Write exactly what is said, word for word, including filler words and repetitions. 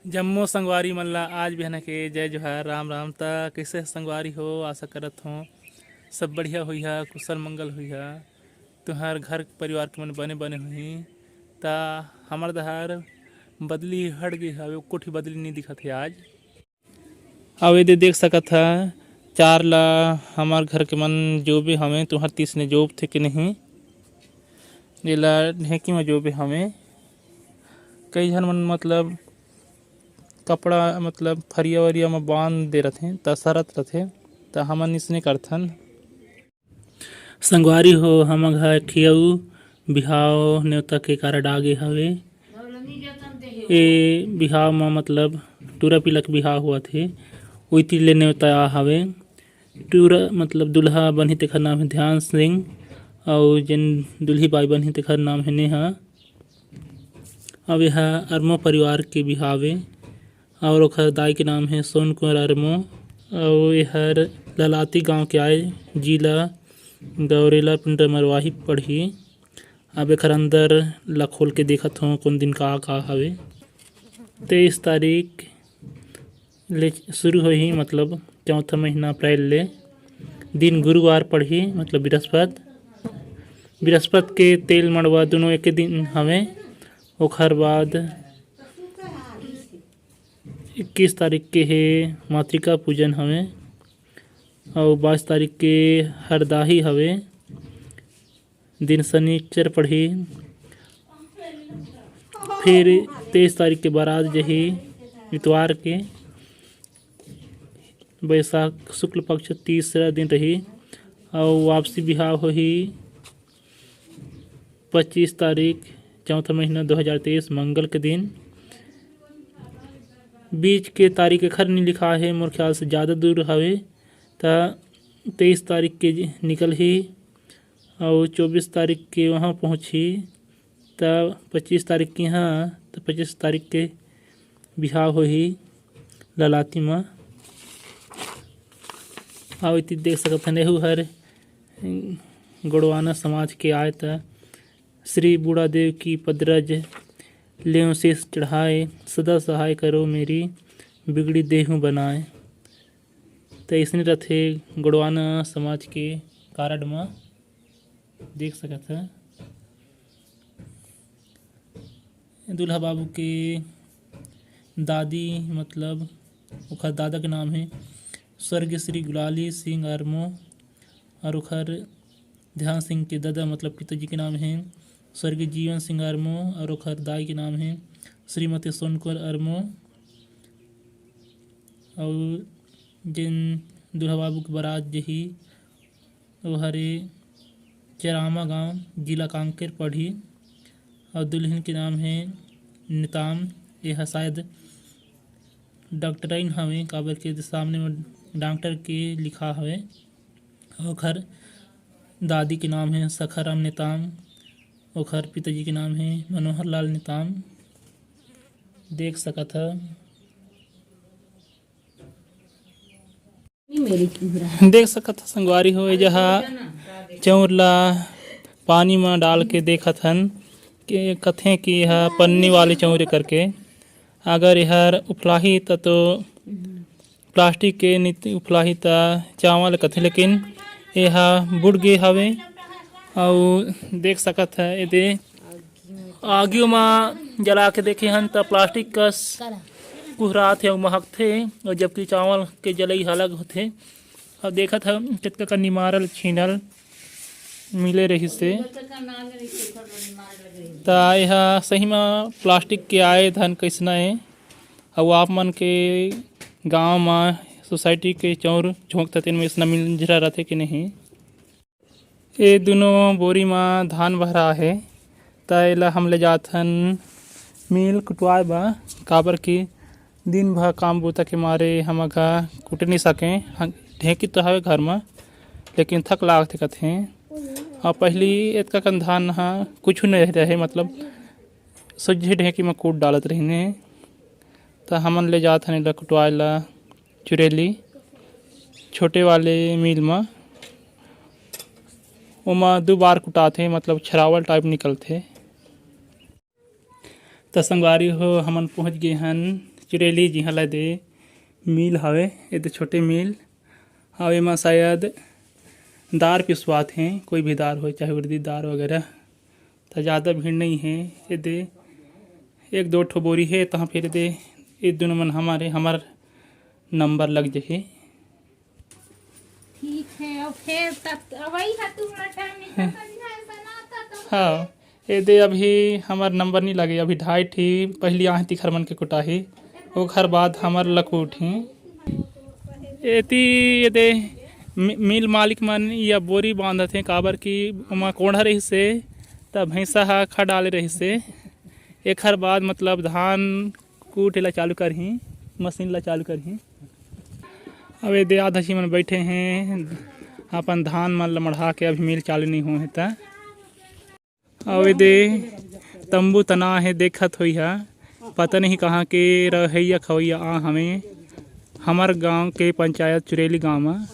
जम्मो संगवारी मन ला आज बिहान के जय जोहार, राम राम। त कइसे संगवारी हो? आशा करत हों सब बढ़िया होइहा, कुशल मंगल होइहा, तुंहर घर परिवार के मन बने बने होही। त हमर डहर बदली हट गे हवे, एको ठी बदली नइ दिखत हे आज। अउ एदे देख सकत ह, चार ला हमर घर के मन जोबे हवे, तुंहर तीस ने जोबथे के नहीं, एला ढेंकी म जोबे हवे। कई झन मन मतलब कपड़ा मतलब फरिया वरिया म बांध दे रथे, त सरत रथे, त हमन इसने करथन। संगवारी हो, हमर घर खियऊ बिहाव नेवता के कारड आगे हवे। ए बिहाव म मतलब टूरा पीला के बिहाव होवत हे, उही तीर ले नेवता आ हवे। टूरा मतलब दूल्हा बनही, तेखर नाम हे ध्यान सिंह, अउ जेन दूल्ही बाई बनही, तेखर नाम हे नेहा। अब एहा अरमो परिवार के बिहाव ए, अउ ओखर दाई के नाम हे सोन कुंवर अरमो, अउ एहर ललाती गांव के आय, जिला गौरेला, पिंडर मरवाही पड़ही। अब एखर अंदर ला खोल के देखत हों, कोन दिन का का हवे। तेईस तारीख ले शुरू होही, मतलब चौथा महीना अप्रैल ले। दिन गुरुवार पड़ही, मतलब बृहस्पत। बृहस्पत के तेल मड़वा दोनों एके दिन हवे। ओखर बाद इक्कीस तारीख के हे मातृका पूजन हवे, अउ बाईस तारीख के हरदाही हवे। दिन शनिचर पड़ही। फिर तेईस तारीख के बारात जही इतवार के, बैसाख शुक्ल पक्ष तीसरा दिन रही, अउ वापसी बिहाव होही पच्चीस तारीख चौथा महीना दो हज़ार तेईस मंगल के दिन। बीच के तारीख एखर नहीं लिखा है, मोर ख्याल से ज़्यादा दूर हवे, त तेईस तारीख के निकलही अउ चौबीस तारीख के वहाँ पहुँचही, त पच्चीस तारीख के यहाँ, त पच्चीस तारीख के बिहाव होही ललाती म। अउ इति देख सकत हन, एहू हर गोड़वाना समाज के आय, त श्री बूढ़ा देव की पदरज लेव शीश चढ़ाए, सदा सहाय करो मेरी, बिगड़ी देहु बनाए। त अइसने रथे गोड़वाना समाज के कारड म, देख सकत ह। दूल्हा बाबू के दादी, मतलब ओखर दादा के नाम हे स्वर्गीय श्री गुलाली सिंह अरमो, और ओखर ध्यान सिंह के दादा, मतलब पिताजी के नाम हे स्वर्गीय जीवन सिंह अरमो, और ओखर दाई के नाम हे श्रीमती सोनकर अरमो। अउ जेन दूल्हा बाबू के बारात जही, ओ हरे चरामा गांव, जिला कांकेर पड़ही। अउ दुल्हन के नाम हे निताम। एहा शायद डॉक्टराइन हवे, काबर के सामने में डॉक्टर के लिखा हवे। ओखर दादी के नाम हे सखाराम नेताम, ओखर पिताजी के नाम हे मनोहर लाल नेताम। देख सकत ह। देख सकत ह संगवारी हो, ए जहा चौर ला पानी म डाल के देखत हन, के कथे कि एहा पन्नी वाली चौर ए करके। अगर एहर उफलाही त तो प्लास्टिक के नीति उफलाही त चावल कथे, लेकिन एहा बुड़ गे हवे। अउ देख सकत ह एदे आगियो म जला के देखे हन त प्लास्टिक कस कुहरात हे अउ महकथे, अउ जबकि चावल के जलई ह अलग होथे। अउ देखत ह कतका कन निमारल छीनल मिले रहिस हे। त एहा सही म प्लास्टिक के आय धन कइसना ए। अउ आप मन के गांव म सोसाइटी के चौर झोंकथे, तेन में अइसना मिंजरा रथे कि नहीं? ए दुनो बोरी म धान भरा हे, त एला हम ले जाथन मिल कुटवाए बर, काबर कि दिन भर काम बूता के मारे हमन ह कुट नइ सकें। हम, ढेंकी तो हवे घर म, लेकिन थक लागथे कथे। अउ पहिली एतका कन धान ह कुछु नइ रहे, मतलब सोझे ढेंकी म कूट डालत रहिन हे। त हमन ले जात हन एला कुटवाए ला चुरेली, छोटे वाले मिल म। ओमा दू बार कुटाथे, मतलब छरावल टाइप निकलथे। त संगवारी हो, हमन पहुंच गे हन चुरेली जी हला दे मिल हवे, एदे छोटे मिल हवे, एमा शायद दार पिसवात हे, कोई भी दार होय, चाहे उड़दी दार वगैरह। त ज़्यादा भीड़ नहीं हे, एदे एक दो ठो बोरी हे, तहाँ फिर एदे ये दोनों मन हमारे, हमर नंबर लग जही। ठीक है, और फिर तब वही है, तू मोला टाइम नहीं कर सकती है, ऐसा ना था तो हाँ, एदे अभी हमर नंबर नहीं लगे, अभी ढाई ठी पहली आहे तिखर मन के कुटाही, ओखर बाद हमर लकूट ही। एती एदे मि-, मिल मालिक मन या बोरी बांधत हे, काबर कि ओमा कोंढ़ा रहिस हे, त भैंसा ह खा डाले रहिस हे। एखर बाद मतलब धान कूटे ला चालू करही, मशीन ला चालू करही। अब एदे आधा झी मन बैठे हैं, अपन धान मन ल मढ़ा के अभी मिल चालू नहीं होहे त। अब एदे तंबू तना हे, देखत होई हा, पता नहीं कहाँ के रहैया खवैया आ हवे। हमर गांव के पंचायत चुरेली गांव म